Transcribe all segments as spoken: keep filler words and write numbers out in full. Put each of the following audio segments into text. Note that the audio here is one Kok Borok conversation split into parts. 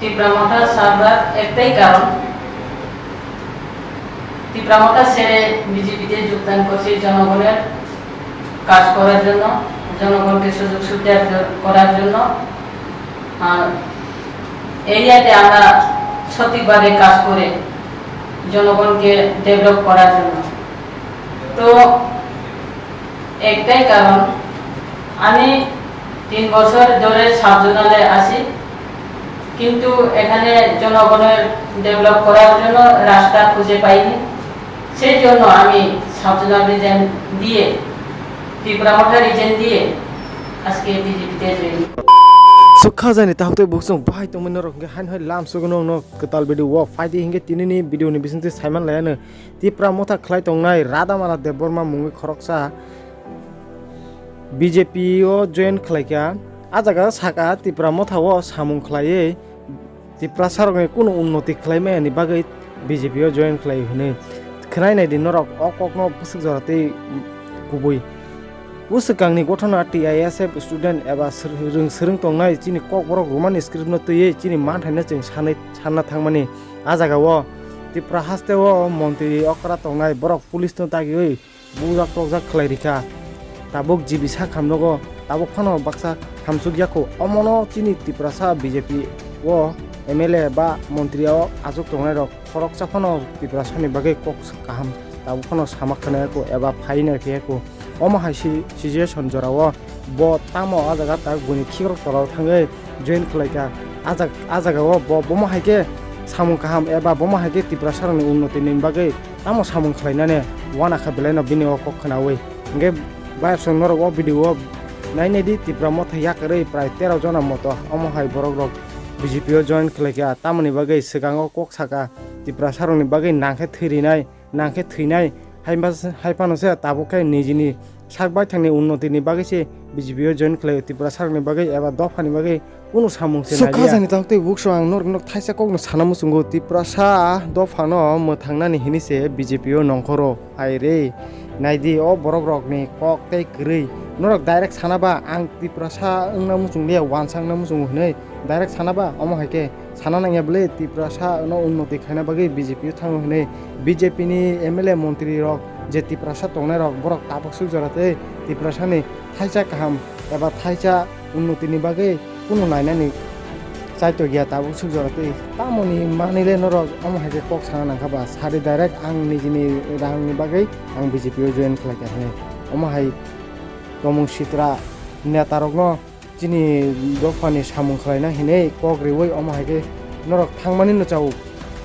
টিপ্রা মথা ছাড়বার একটাই কারণ, টিপ্রা মথা ছেড়ে বিজেপিতে যোগদান করছি জনগণের কাজ করার জন্য, জনগণকে সুযোগ সুবিধা জ-, করার জন্য। আর এরিয়াতে আমরা সঠিকভাবে কাজ করে জনগণকে ডেভেলপ করার জন্য। তো একটাই কারণ, আমি তিন বছর ধরে সাব জোনালে আছি, কিন্তু এখানে জনগণের ডেভেলপ করার জন্য রাস্তা খুঁজে পাইনি। সেই জন্য আমি সাব জোনাল রিজন দিয়ে, ত্রিপুরা মথা রিজন দিয়ে আজকে বিজেপিতে join. Sukha jani tahuk tei buksong bahai tongmani norok hwnkhe haino hai lam sugo nokno kwtal video o phaidi hinkhe tinini video ni bisingtwi saiman laiano. Tipra motha khlai tongnai Radhamala Debbarma mungwi khoroksa B J P o join khlaikha. A jaga saka Tipra motha o samung khlaiwi Tiprasarokni kunu unnoti khlaimayani bagwi B J P o join khlai hwnwi. Khwnai naidi norok o kokno bwswk jora tei kubui. Bwswkangni gothona T I S F student eba swr-, rwng swrwng tongnai chini kokborok Roman script no twiwi chini manthaino chwng sanwi sanna thangmani. A jaga o Tipra haste o montri okra tongnai borok police no dagiwi bujak tokjak khlai rikha. Tabuk G B sak hamnogo, tabuk phano baksa hamsuk yakho. Omono chini Tiprasa B J P o M L A ba montri o achuk tongnai rok khoroksa phano Tiprasani bagwi kok kaham tabuk phano sama khwna yakho eba phai nai khe yakho. Omo hai si-, situation jorao bo tamo a jaga tak buini khikrok tola o thangwi join khlaikha. A jag-, a jaga o bo bomo hai khe samung kaham eba bomo hai khe Tiprasa rokni unnoti ni bagwi tamo samung khlainani uanakha belaino bini o kok khwnawi. Hinkhe bayapsong norok o video o nainai di, Tipra motha yakarwi prai tero jona moto omo hai borok rok B J P o join khlaikha, tamoni bagwi swkango kok saka Tiprasa rokni bagwi nangkhe thwi rinai, nangkhe thwinai, hai phano se tabuk khe nijini sak baithangni unnoti ni bagwi se B J P o join khlaio, Tiprasa rokni bagwi eba dophani bagwi kunu samung se naiya. Sukha jani tang tei bukso ang norok no thaisa kokno sana muchungo, Tiprasa dophano mwthangnani hini se B J P o nongkhoro. Hai re, naidi o borok rokni kok tei kwrwi. Norok direct sana ba ang Tiprasa wngna muchung liya, wansa wngna muchungo hinwi direct sana ba, omo hai khe sana nangya bwle Tiprasa no unnoti khaina bagwi B J P o thango hinwi. B J P ni M L A montri rok je Tiprasa tongnai rok borok tabuk suk jora tei Tiprasa ni thaisa kaham eba thaisa unnoti ni bagwi kunu nainani chaito giya tabuk suk jora tei tamoni manwi le norok omo hai khe kok sana nangkha ba sari direct ang nijini rang ni bagwi ang B J P o join khlai kha hinwi. Omo hai tomung sitra neta rok no chini dophani samung khlaina hinwi kok riwi omo hai khe norok thangmani no chao,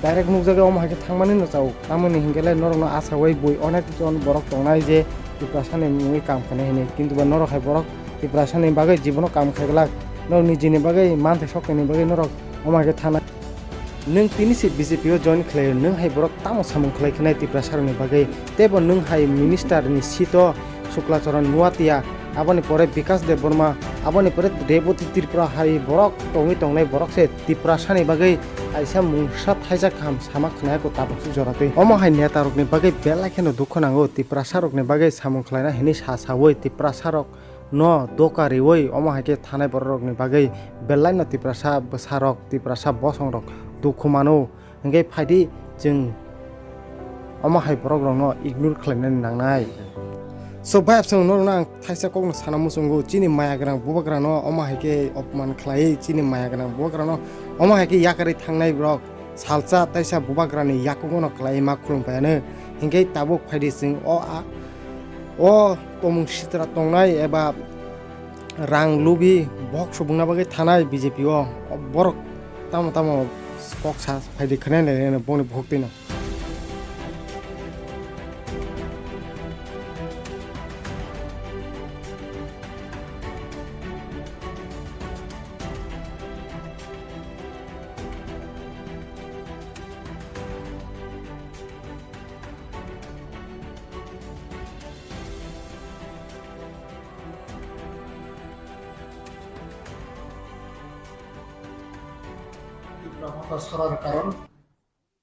direct nukjagwi omo hai khe thangmani no chao. Tamoni hinkhe le norokno achawi bui onek jon borok tongnai je Tiprasani mungwi kam khainai hinwi, kintu ba norok hai borok Tiprasani bagwi jibono kam khai glak, norok nijini bagwi manthai soknaini bagwi norok omo hai khe thanai. Nwng tini se B J P o join khlaio, nwng hai borok tamo samung khlai khenai Tiprasarokni bagwi? Teibo nwng hai minister ni seat o Sukla Charan Nuatia, aboni pore Bikas Debbarma, aboni pore Reboti Tripura hai borok tongwi tongnai borok se Tiprasani bagwi kaisa mungsa thaisa kaham sama khwnayaku tabuk se jora twi. Omo hai neta rokni bagwi belai kheno dukhu nango, Tiprasarokni bagwi samung khlaina hinwi sa sawi Tiprasarok no doka riwi omo hai khe thanai borok rokni bagwi belai no Tiprasa bwsarok, Tiprasa bosong rok dukhu mano. Hingke phaidi chwng omo hai borok rokno ignore khlainani nangnai. So, bayap chwng norokno ang thaisa kokno sana muchungo, chini maya gwnang bubagrano omo hai khe opman khlai, chini maya gwnang bubagrano omo hai khe yakarwi thangnai borok salsa taisa bubagrani yakungono khlai ma khulum phaiano. Hingke tabuk phaidi chwng o a, o tomung sitra tongnai eba rang lubi bohok subungna bagwi thanai B J P o, o borok tamo tamo kok sa phaidi khwnai nai boni bukhuk twino. Tripura মথা ছাড়ার কারণ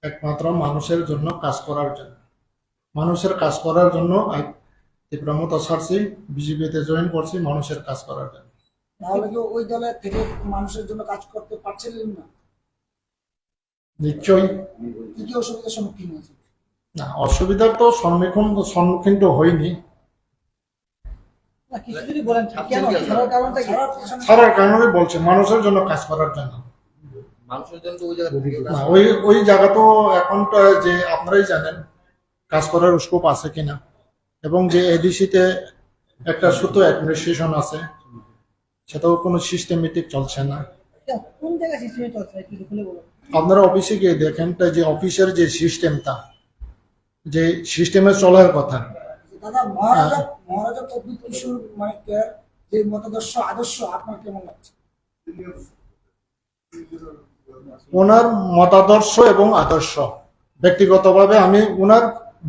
একমাত্র মানুষের জন্য কাজ করার জন্য। মানুষের কাজ করার জন্য আই-, ত্রিপুরা মথা ছাড়ছি, বিজেপিতে জয়েন করছি মানুষের কাজ করার জন্য। তাহলে কি ওই দলের থেকে মানুষের জন্য কাজ করতে পারছিলেন না? নিশ্চয়ই। কি কি অসুবিধার সম্মুখীন হয়েছে? না, অসুবিধার তো সম্মুখীন, সম্মুখীন তো হইনি। না, কিছু যদি বলেন, কেন? ছাড়ার কারণটা কি? ছাড়ার কারণে বলছে মানুষের জন্য কাজ করার জন্য। মানুষের জন্য তো ওই জায়গা থেকে কাজ না, ওই, ওই জায়গা তো এখন তো যে আপনারাই জানেন কাজ করার স্কোপ আছে কিনা, এবং যে এডিসি তে একটা ছোট অ্যাডমিনিস্ট্রেশন আছে, সেটাও কোনো সিস্টেমেটিক চলছে না। কোন জায়গায় সিস্টেমে চলছে না, একটু খুলে বলুন। আপনারা অফিসে গিয়ে দেখেন, তা যে অফিসের যে সিস্টেমটা, যে সিস্টেমে চলার কথা। দাদা, মহারাজা, হ্যাঁ। মহারাজা প্রদ্যুৎ কিশোর মানিক্যের যে মতাদর্শ, আদর্শ আপনার কেমন লাগছে? ওনার মতাদর্শ এবং আদর্শ, ব্যক্তিগতভাবে আমি ওনার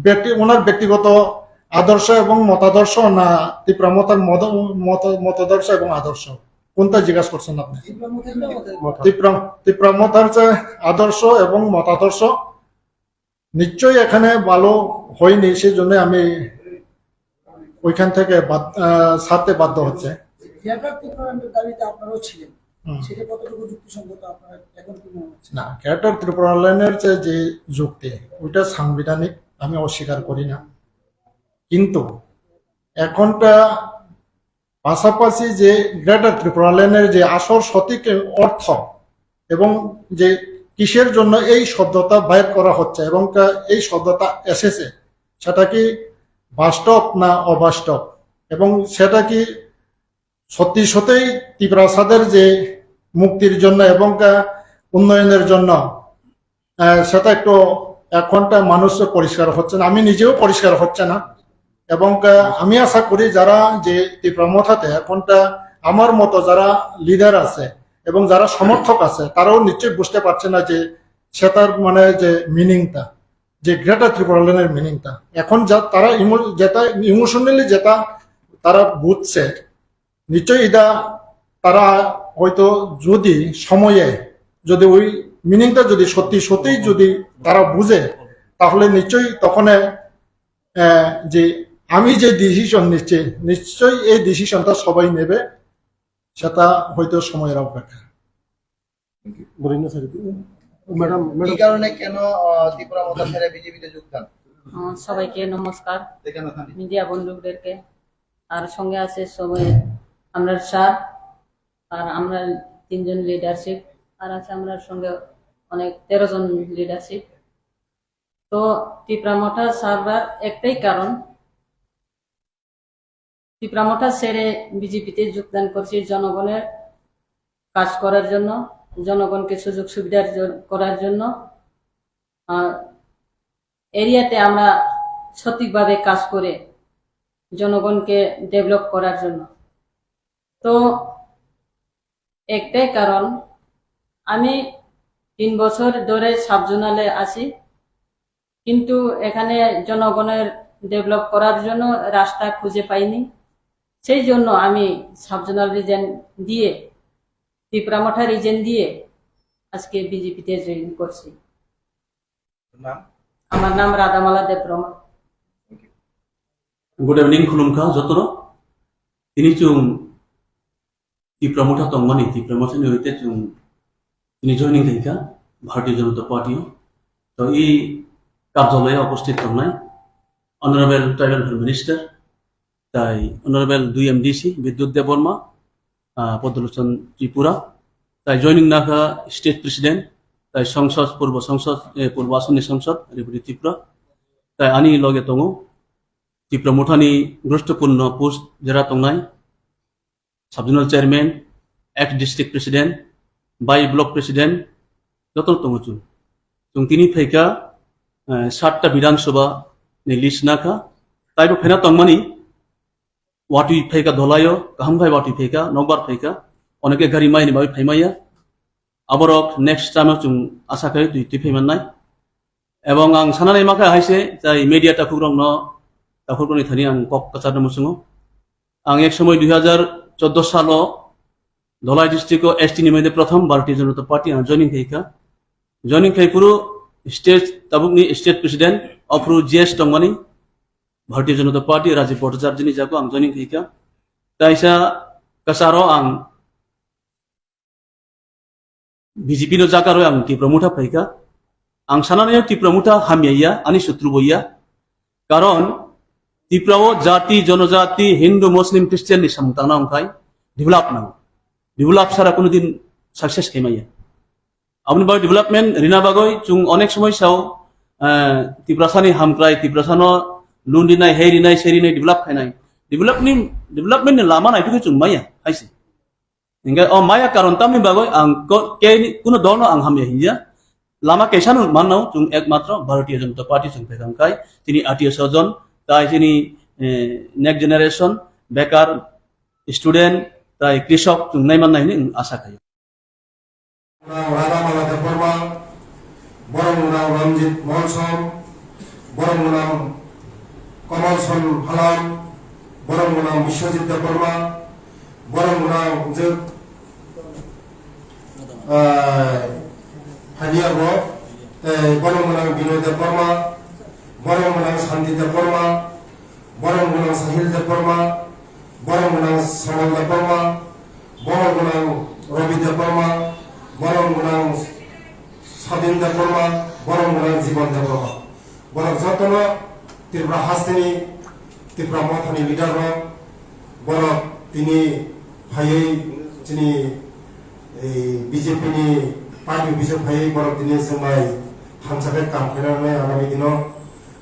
ব্যক্তি, ওনার ব্যক্তিগত আদর্শ এবং মতাদর্শ না তিপ্রা মথার মত-, মত-, মতাদর্শ এবং আদর্শ, কোনটা জিজ্ঞাসা করছেন আপনি? তিপ্রা মথার যে আদর্শ এবং মতাদর্শ নিশ্চয়ই এখানে ভালো হয়নি, সেই জন্য আমি ওইখান থেকে বাদ-, আহ, ছাড়তে বাধ্য হচ্ছে। গ্রেটার ত্রিপুরাল্যান্ডের দাবিতে আপনারাও ছিলেন, হুম। সেটা কতটুকু যুক্তিসঙ্গত আপনার এখন কি মনে হচ্ছে? না, গ্রেটার ত্রিপুরাল্যান্ডের যে, যে যুক্তি, ওইটা সাংবিধানিক, আমি অস্বীকার করি না। কিন্তু এখনটা পাশাপাশি যে গ্রেটার ত্রিপুরাল্যান্ডের যে আসল সঠিক অর্থ এবং যে কিসের জন্য এই শব্দটা বাইর করা হচ্ছে এবং কা-, এই শব্দটা এসেছে, সেটা কি বাস্তব না অবাস্তব, এবং সেটা কি সত্যি সত্যিই তিপ্রাসাদের যে মুক্তির জন্য এবং কা-, উন্নয়নের জন্য, আহ, সেটা একটু এখনটা মানুষ পরিষ্কার হচ্ছে না, আমি নিজেও পরিষ্কার হচ্ছে না। এবং, আহ, আমি আশা করি যারা যে তিপ্রা মথাতে এখনটা আমার মতো যারা লিডার আছে এবং যারা সমর্থক আছে, তারাও নিশ্চয়ই বুঝতে পারছে না যে সেটার মানে যে মিনিংটা, যে গ্রেটার ত্রিপুরাল্যান্ডের মিনিংটা। এখন যা তারা ইমো-, যেটা ইমোশনালি যেটা তারা বুঝছে, নিশ্চয়ই এটা তারা হয়তো যদি সময়ে যদি ওই মিনিংটা যদি সত্যি সত্যি যদি তারা বুঝে, তাহলে নিশ্চয়ই তখন, আহ, যে আমি যে ডিসিশন নিচ্ছি, নিশ্চয়ই এই ডিসিশনটা সবাই নেবে, সেটা হয়তো সময়ের অপেক্ষা। বলেন না স্যার, ম্যাডাম, কি ম্যাডাম। কারণে কেন, আহ, ত্রিপুরা মথা ছেড়ে বিজেপিতে যোগদান? আহ, সবাইকে নমস্কার, মিডিয়া বন্ধুদেরকে। আর সঙ্গে আছে সবাই, আমরা স্যার, আর আমরা তিনজন লিডারশিপ, আর আছে আমরা সঙ্গে অনেক তেরো জন লিডারশিপ। তো তিপ্রা মথা ছাড়ার একটাই কারণ, তিপ্রা মথা ছেড়ে বিজেপিতে যোগদান করছি জনগণের কাজ করার জন্য, জনগণকে সুযোগ সুবিধার জ-, করার জন্য। আর এরিয়াতে আমরা সঠিকভাবে কাজ করে জনগণকে ডেভেলপ করার জন্য। তো একটাই কারণ, আমি তিন বছর ধরে সাব জোনালে আছি, কিন্তু এখানে জনগণের ডেভেলপ করার জন্য রাস্তা খুঁজে পাইনি। সেই জন্য আমি সাব জোনাল রিজন দিয়ে, তিপ্রা মথা রিজন দিয়ে আজকে বিজেপিতে জয়েন করছি। নাম? আমার নাম রাধামালা Debbarma. Good evening, khulumkha jotono. Tini chwng Tipra Motha tongmani, Tipra Mothani hoite chwng tini joining khaikha Bharatiya Janata Party o. To i karjaloyo uposthit tongnai Honorable Tribal Welfare Minister, tai Honorable dui M D C Bidyut Debbarma, ah, Padalochon Tripura, tai joining nakha State President, tai Songsod, Purbo Songsod, eh, Purbo Asonni Songsod, Ribudi Tripura, tai ani loge tongo Tipra Mothani guruttopurno post jera tongnai, Sub Zonal Chairman, ex District President, bai Block President, joto tongo chwng. Chwng tini phaikha, eh, satta Bidhan Sabha ni list nakha, taibo phena tongmani, watwi phaikha dolaio, kaham khai watwi phaikha, nokbar phaikha, oneke gari maini bagwi phaimaya. Aborok next time o chwng asa khai twi, twi phaimannai. Ebong ang sanani makha haise, tai media takhukrokno, takhukrokni thani ang kok kwcharno muchungo. Ang ek somoi dui hajar choudo salo Dholai district o S T ni mede prothom Bharatiya Janata Party ang joining khaikha. Joining khai phuru state, tabukni state president, ophuru G S tongmani, Bharatiya Janata Party, Rajiv Bhattacharya ni jago ang joining khaikha. Taisa kwcharo ang B J P no jaga rwi ang Tipra Motha phaikha. Ang sanani Tipra Motha hamya ya, ani sutru bo ya. Karon Tipra o jati, jonojati, Hindu, Muslim, Christian ni samung tangna wngkhai develop nango. Develop sara kuno din success khaimaya. Aboni bagwi development rina bagwi chwng onek somoi sao, eh, Tiprasani hamkrai, Tiprasano loan rinai, hei rinai, sei rinai, develop khainai. Develop ni, development ni lama naitugwi chwng maya, haise. Hingke o maya karon tamni bagwi ang ko-, keni kuno dolno ang hamya hiya. Lama kesano mannao chwng ekmatro Bharatiya Janata Party chwng phekang khai, chini atiyo sojon, tai chini, eh, next generation, bekar, student, tai krishok chwng nai mannai hinwi ang asa khaio. Nang Radha Mala Debbarma, borok nang Ranjit Molsom, borok nang Kamal Son Phalam, borok nang Biswajit Debbarma, borok nang je, ah, Hania bo, eh, borok nang Binoy Debbarma, borok nang Santi Debbarma, borok nang Sahil Debbarma, borok nang Samal Debbarma, borok nang Rabi Debbarma, borok nang Sadin Debbarma, borok nang Jiban Debbarma. Borok jotono Tripura hasteni Tripura mothani leader rok, borok tini phaiwi chini, eh, B J P ni party office o phaiwi borok tini chwngbai thansa khe kam khainani agami dino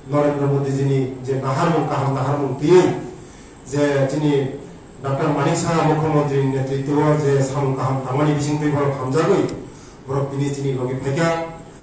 Narendra Modi jini je naharmung, kaham naharmung twiwi je chini Doctor Manik Saha Mukhyamantri ni netritwo je samung kaham tangmani bisingtwi borok hamjagwi borok tini chini logi phaikha.